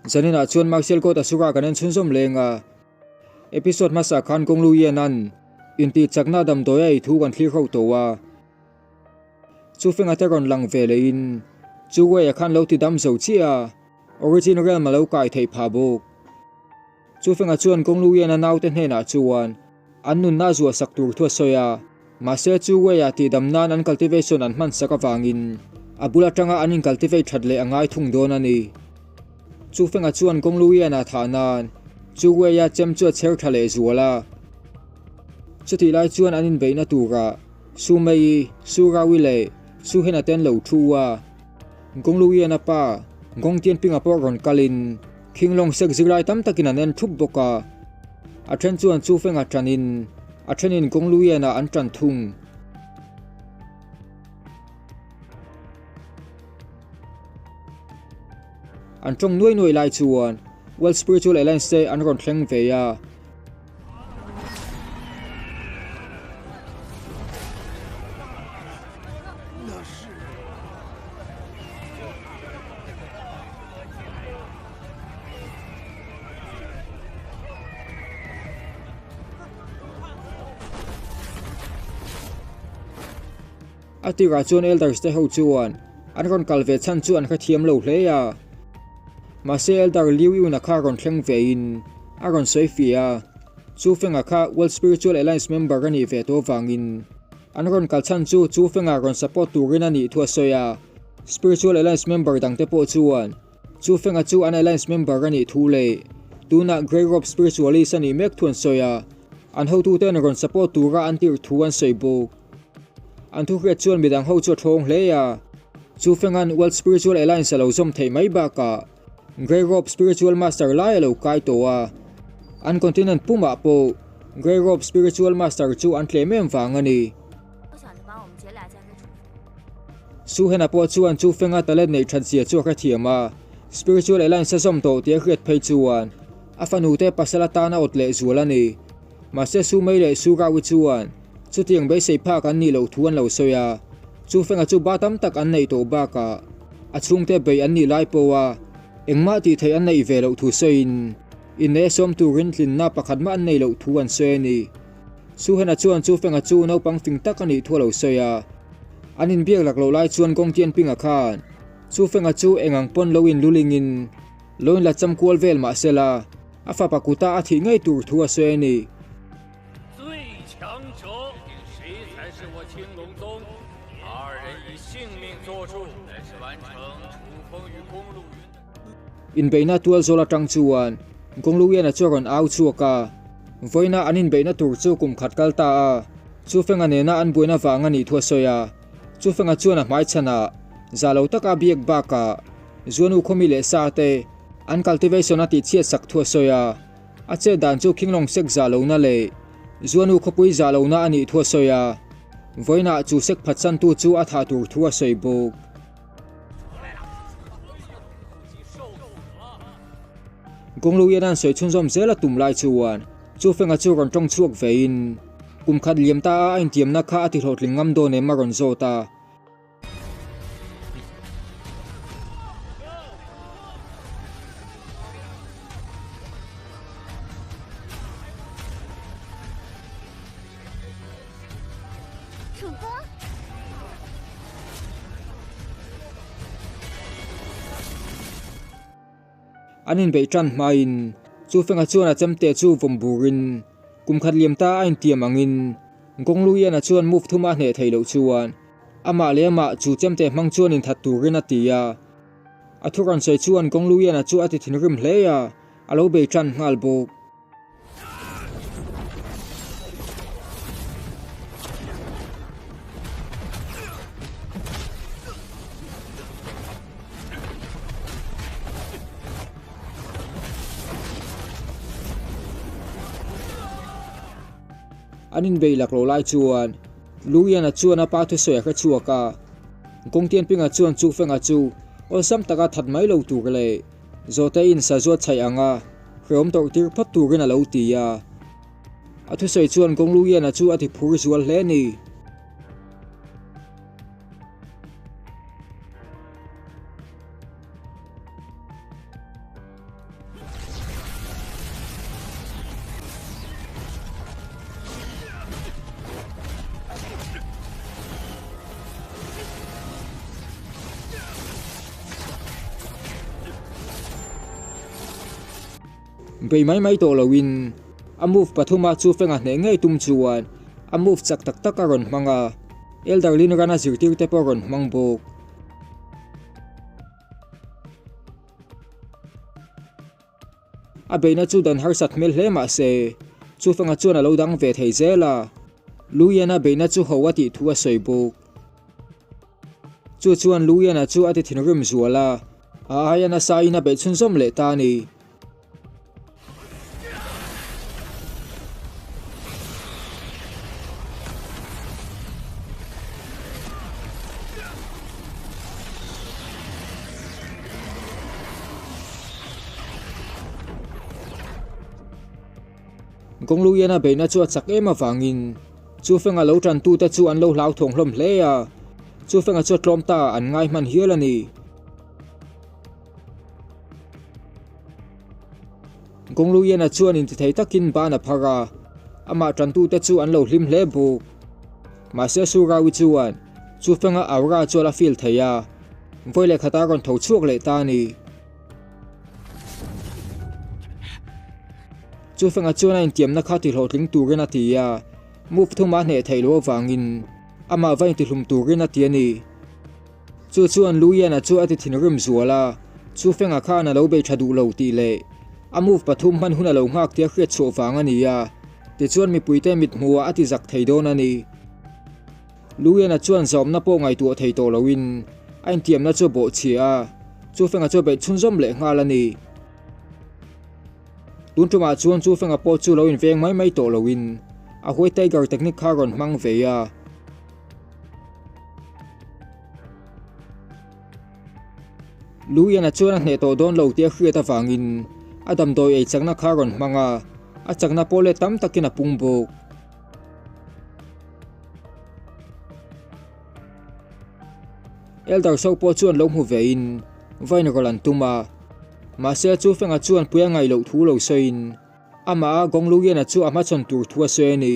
Zaninah chuan Martial Court Asura kan en chhunzawm leng a. Episode hmasa khan Kawnglu Ian-a'n intih chakna damdawi a ei thu kan thlir ho tawh a. Chu fenga te rawn lang ve lehin chu Wei-a khan lo ti dam zo chiah a, Origin Realm a lo kai theih phah bawk. Chu fenga chuan Kawnglu Ian-a naute hnenah chuan an nunna zuah sak tur thu a sawi a, mahse chu Wei-a tihdam nan an cultivation an hman sak avangin a bul atanga an in-cultivate that leh a ngai thung dawn a ni. Chu fenga chuan Kawnglu Ian-a thah nan chu Wei-a chem chu a chher tha leh zual a. Chutih lai chuan an inbeihna turah Su Mei, Su Raui leh Su Hena te an lo thu a. Gonglu Ian-a pa Gong Tianping-a pawh rawn kalin Khinglawng sek zirlai tam takin an en thup bawk a. A then chuan Chu Feng-a tanin a thenin Gonglu Ian-a an tan thung. An tawng nuai nuai lai chuan World Spiritual Alliance te an rawn thleng ve a. A tirah chuan Elders te ho chuan an rawn kal ve chhan chu an hrethiam lo hle a. Mahse Elder Liu Yun-a kha rawn thleng vein a rawn sawi fiah a, Chu Feng-a kha World Spiritual Alliance member a nih ve tawh avangin an rawn kal chhan chu Chu Feng-a rawn support turin a nih thu a sawi a. Spiritual Alliance member dangte pawh chuan Chu Feng-a chu an Alliance member a nih thu leh tunah Grey Robe Spiritualist a nih mek thu an sawi a, an hotuten rawn support tura an tirh thu an sawi bawk. An thuhriat chuan midang ho chu a thawng hle a, chu Fengan World Spiritual Alliance a lo zawm theih mai bakah Grey Robe Spiritual Master lai a lo kai tawh a, an continent pumah pawh Grey Robe Spiritual Master chu an tlem em vang a ni. Su Hena pawh chuan chu Fenga talent neih that zia chu a hrethiam a, Spiritual Alliance a zawm tawh tih a hriat phei chuan a fanute pasal atan a awt leh zual a ni. Mahse Su Mei leh Su Raui chuan chutiang beisei phak an nih loh thu an lo sawi a, chu fenga chu ba tam tak an neih tawh bakah a chhungte bei an nih lai pawha engmah tih theih an neih ve loh thu sawiin inneih a sawm turin tlinna pakhat mah an neih loh thu an sawi a ni. Su Hena chuan chu fenga chu naupang fing tak a nih thu a lo sawi a, an inbiak lak loh lai chuan Gong Tianping-a khan chu fenga chu engang pawn lo inlulingin lo inla cham kual vel mah sela, A fapa kuta a thih ngei tur thu a sawi a ni. Inbeihna tual zawl atang chuan Gongluiana chu a rawn au chhuak a, vawiina an inbeihna tur chu kum khat kal ta a, Chufenga nena an buaina vang a nih thu a sawi a. Chufenga chuan a hmaichhanah za lo taka biak bakah Zuanu khawmi leh sa te an cultivation a tihchhiat sak thu a sawi a, a chet dan chu Khinglawng sek zah lohna leh Zuanu khawpui zah lohna a nih thu a sawi a, vawiinah chu sek phatsantu chu a thah tur thu a sawi bawk. Gonglu Yan-a'n sawi chhunzawm zel a tum lai chuan Chu Feng-a chu rawn tawng chhuak vein kum khat liam ta a a intiamna kha a tihlawhtling ngam dawn em a rawn zawt a. An inbeih tan hmain chu Fenga chuan a chemte chu vawm burin kum khat liam ta a intiam angin Gongluiana chuan move thuma a hneh theih loh chuan amah leh amah chu chemte hmang chuan inthat turin a ti a. A thu rawn sawi chuan Gongluiana chu a ti thinrim hle a, a lo bei tan nghal bawk. An inbei lak lo lai chuan Luiana chuan a pa thusawi a hre chhuak a, Gongtianpinga chuan chu Fenga chu awlsam taka that mai lo tur leh Zawhte in sazuat chhaih ang a, hreawm tawrh tir phawt turin a lo ti a. A thusawi chuan Gongluiana chu a ti phur zual hle a ni. Bei mai mai tawh loin a move pathuma Chu Feng-a hneh ngei tum chuan a move chak tak tak a rawn hmang a, Elder Lin Ran-a zirtirte pawh a rawn hmang bawk. A beihna chu dan harsat hmel hle mah se, Chu Feng-a chuan a lo dang ve thei zel a, Lu Yan-a beihna chu ho a tih thu a sawi bawk. Chu chuan Lu Yan-a chu a ti thinrim zual a, a aia nasa in a beih chhunzawm leh ta a ni. Gongluiana beihna chu a chak em avangin Chufenga lo tantute chu an lo hlauthawng hlawm hle a, Chufenga chu a tlawm ta an ngai hman hial a ni. Gongluiana chuan intithei takin ban a phar a, amah tantute chu an lo hlim hle bawk. Mahse Surawi chuan Chufenga aura chu a la feel thei a, vawi leh khatah a rawn tho chhuak leh ta a ni. Chufenga chuan a intiamna kha tihlawhtling turin a ti a, move thuma a hneh theih loh avangin amah va intihlum turin a ti a ni. Chu chuan Luiana chu a ti thinrim zual a, Chufenga khan a lo bei tha duh lo tih leh a move pathum hman hun a lo nghak tia hriat chhuah vang a ni a, tichuan mipuite mithmuhah a ti zak thei dawn a ni. Luiana chuan zawmna pawh ngaihtuah thei tawh loin a intiamna chu a bawhchhia a, Chufenga chu a beih chhunzawm leh nghal a ni. Tun tumah chuan Chufenga pawh chu lo inveng mai mai tawh loin a Huai Tiger technique kha a rawn hmang ve a. Luiana chuan a hneh tawh dawn lo tih a hriat avangin a damdawi ei chakna kha a rawn hmang a, a chakna pawh let tam takin a pung bawk. Elder so pawh chuan lo hmu vein vain rawlh an tum a, mahse chu Fenga chuan pui a ngaih loh thu lo sawiin amah a Gongluiana chu a hmachhawn tur thu a sawi a ni.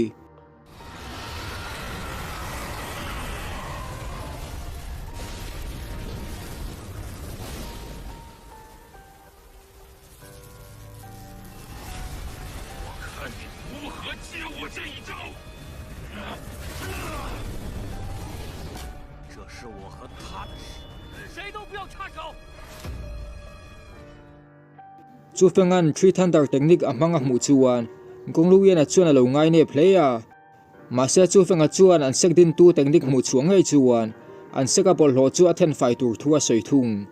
Chu Fengan Three Thunder Technique a hmang a hmuh chuan Gongluiana chuan a lo ngai nep hle a. Mahse chu Fenga chuan an sek dintu technique hmuh chhuah ngei chuan an sek a bawlhhlawh chu a thenfai tur thu a sawi thung.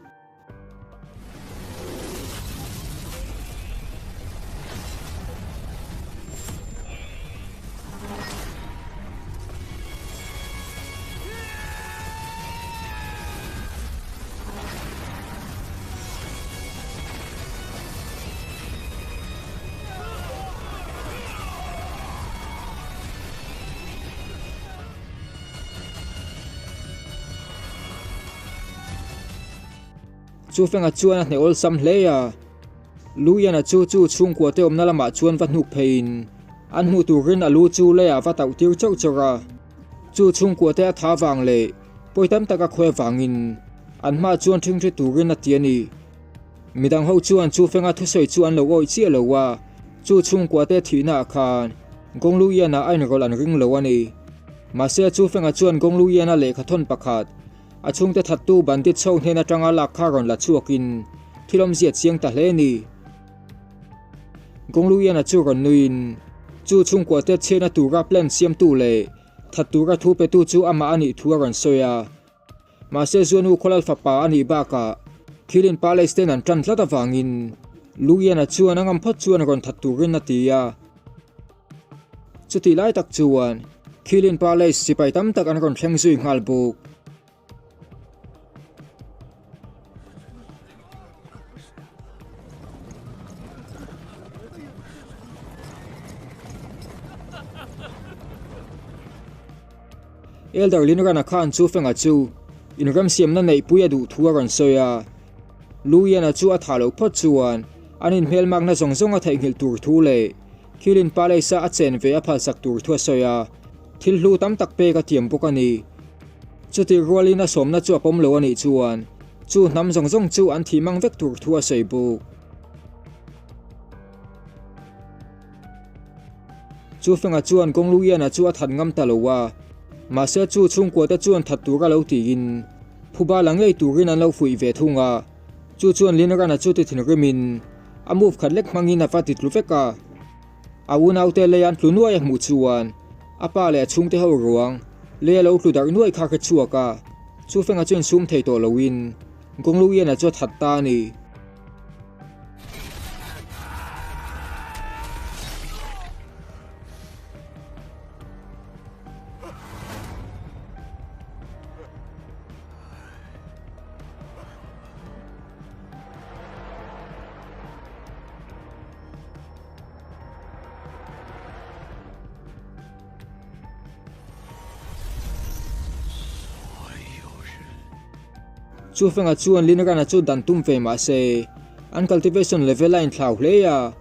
Chu Fenga chuan a hneh awlsam hle a, Luiana chu chu chhungkua te awmna lamah chuan va hnuk pheiin an hmuh turin a lu chu leiah va tauh tir chauh chauh a. Chu chhungkua te a tha vang leh pawi tam tak a khawi avangin an hmaah chuan ṭhingṭhi turin a ti a ni. Midang ho chuan chu Fenga thusawi chu an lo awih chiah lo a, chu chhungkua te thihna ah khan Gongluiana a inrawlh an ring lo a ni. Mahse chu Fenga chuan Gongluiana lehkha thawn pakhat A chhungte thattu bandit chho hnen atanga lak kha rawn la chhuakin thil awmzia chiang ta hle a ni. Gongluiana chu rawn nuiin chu chhungkua te chhiatna tura plan siamtu leh that tura thu petu chu amah a nih thu a rawn sawi a. Mahse Zuanu Khawlal fapa a nih bakah Khilin Palace ten an tan tlat avangin Luiana chuan a ngam phawt chuan rawn that turin a ti a. Chutih lai tak chuan Khilin Palace sipai tam tak an rawn thleng zui nghal bawk. Elder Linrana khan chu Fenga chu inremsiamna neihpui a duh thu a rawn sawi a. Luiana chu a thah loh phawt chuan an inhmelmakna zawng zawng a theihnghilh tur thu leh Khilin Palace-a a chen ve a phalsak tur thu a sawi a, thil hlu tam tak pek a tiam bawk a ni. Chutih rualin a sawmna chu a pawm lo a nih chuan chu hnam zawng zawng chu an thih mang vek tur thu a sawi bawk. Chu Fenga chuan Gong Luiana chu a that ngam ta lo a, mahse chu chhungkua te chuan that tur a lo tiin phuba la ngei turin an lo fuih ve thung a. Chu chuan Lin Rana chu ti thinrimin a move khat lek hmangin a va ti tlu vek a. A unaute lei an tlu nuai a hmuh chuan a pa leh a chhungte ho ruang lei a lo tlu darh nuai kha a hre chhuak a, chu Fenga chu insum thei tawh loin Gong Luiana chu a that ta a ni. Chu fenga chuan Linrana chu dan tum ve mah se, an cultivation level a inthlau hle a,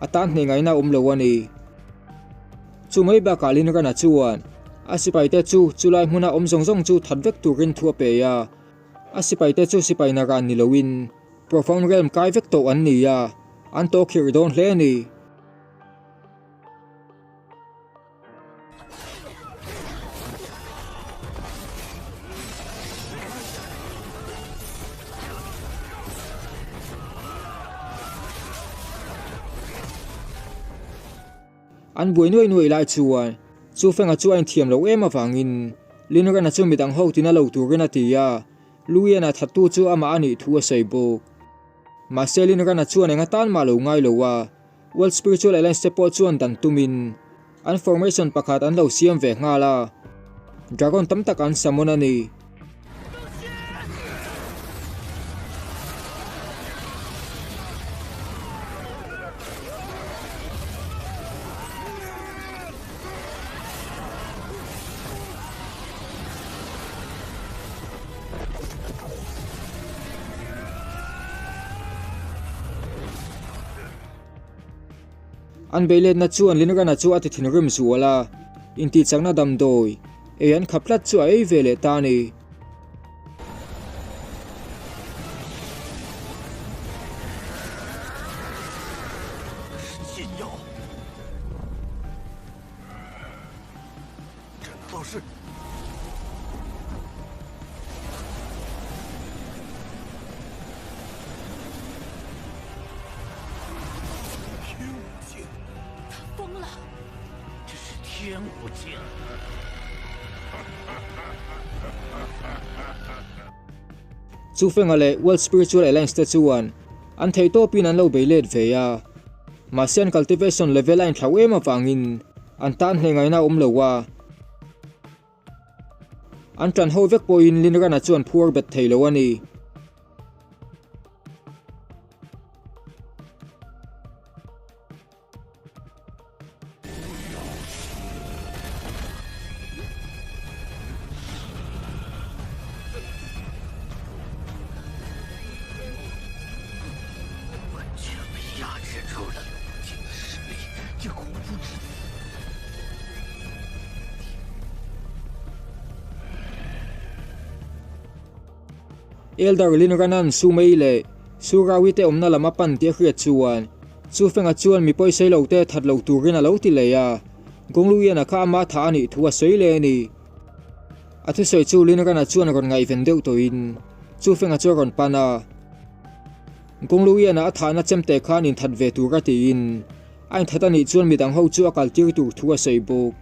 a tan hneh ngaihna a awm lo a ni. Chu mai bakah Linrana chuan a sipaite chu chulai hmuna awm zawng zawng chu that vek turin thu a pe a, a sipaite chu sipai naran ni loin Profound Realm kai vek tawh an ni a, an tawh khirh dawn hle a ni. An buai nuai nuai lai chuan chu Fenga chu a inthiam lo em avangin Linrana chu midang ho tina lo turin a ti a, Luiana thattu chu amah a nih thu a sawi bawk. Mahse Linrana chuan eng atan mah lo ngai lo a, World Spiritual Alliance te pawh chuan dan tumin an formation pakhat an lo siam ve nghal a, Dragon tam tak an summon a ni. An beiletna chuan Linrana chu a ti thinrim zual a, intihchakna damdawi ei an khap tlat chu a ei ve leh ta a ni. Chu Fenga leh World Spiritual Alliance te chuan an theihtawpin an lo bei let ve a, mahse an cultivation level a inthlauh em avangin an tan hle ngaihna a awm lo a. An ṭan ho vek pawhin Linrana chuan phuar bet thei lo a ni. Elder Lin Ranan Sumei leh Surawi te awmna lam a pan tih a hriat chuan chu fenga chuan mi pawisawi lo te that lo turin a lo ti leh a, Gongluiana kha ama thah a nih thu a sawi leh a ni. A thusawi chu Lin Rana chuan rawn ngaihven deuh tawhin chu fenga chu a rawn pan a. Gongluiana a thahna chemte khan inthat ve tur a tiin a inthat a nih chuan midang ho chu a kaltir tur thu a sawi bawk.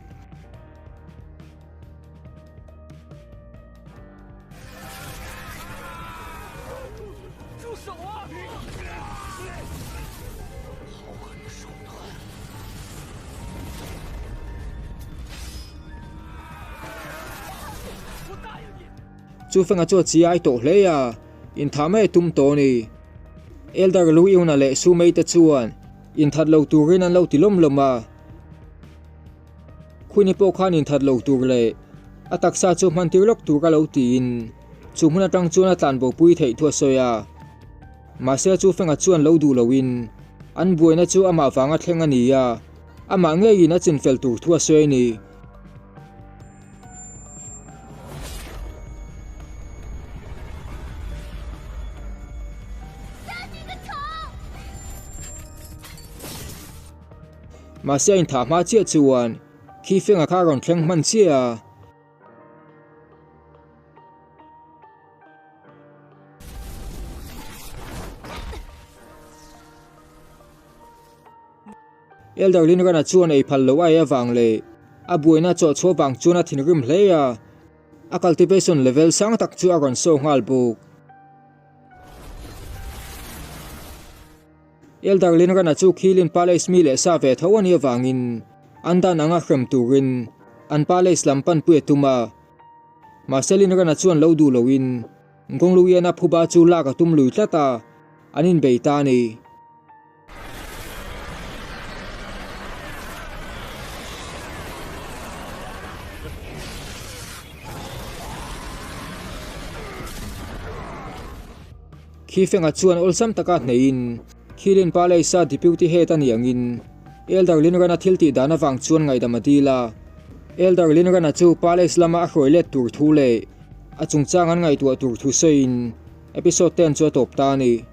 Chu fenga chu a chi ai tawh hle a, inthah mai a tum tawh a ni. Elder Lu Iuna leh Su Mei te chuan inthat lo turin an lo ti lawm lawm a. Khuini pawh khan inthat lo tur leh a taksa chu hman tir lawk tur a lo tiin chu hmun atang chuan a tlanbo pui theih thu a sawi a. Mahse chu Fenga chuan lo duh loin an buaina chu amah vanga thleng a ni a, amah ngeiin a chinfel tur thu a sawi a ni. Mahse a inthah hma chiah chuan khi Feng-a kha a rawn thleng hman chiah a. Elder Linrana chuan ei phal loh a ei avang leh a buaina chawh chhuah vang chuan a thinrim hle a, a cultivation level sang tak chu a rawn show nghal bawk. Elder Linrana chu Khilin Palace mi leh sa ve tho a nih avangin an dan anga hrem turin an palace lam panpui a tum a, mahse Linrana chuan lo duh loin Gongluiana phuba chu lak a tum lui tlat a, an inbei ta a ni. Khi Fenga chuan awlsam taka hneihin Khilin Palace-a Deputy Head a nih angin Elder Linrana thil tih dan avang chuan ngaihdam a dil a. Elder Linrana chu Palace lama a hruai let tur thu leh a chungchang an ngaihtuah tur thu sawiin episode ten chu a tawp ta a ni.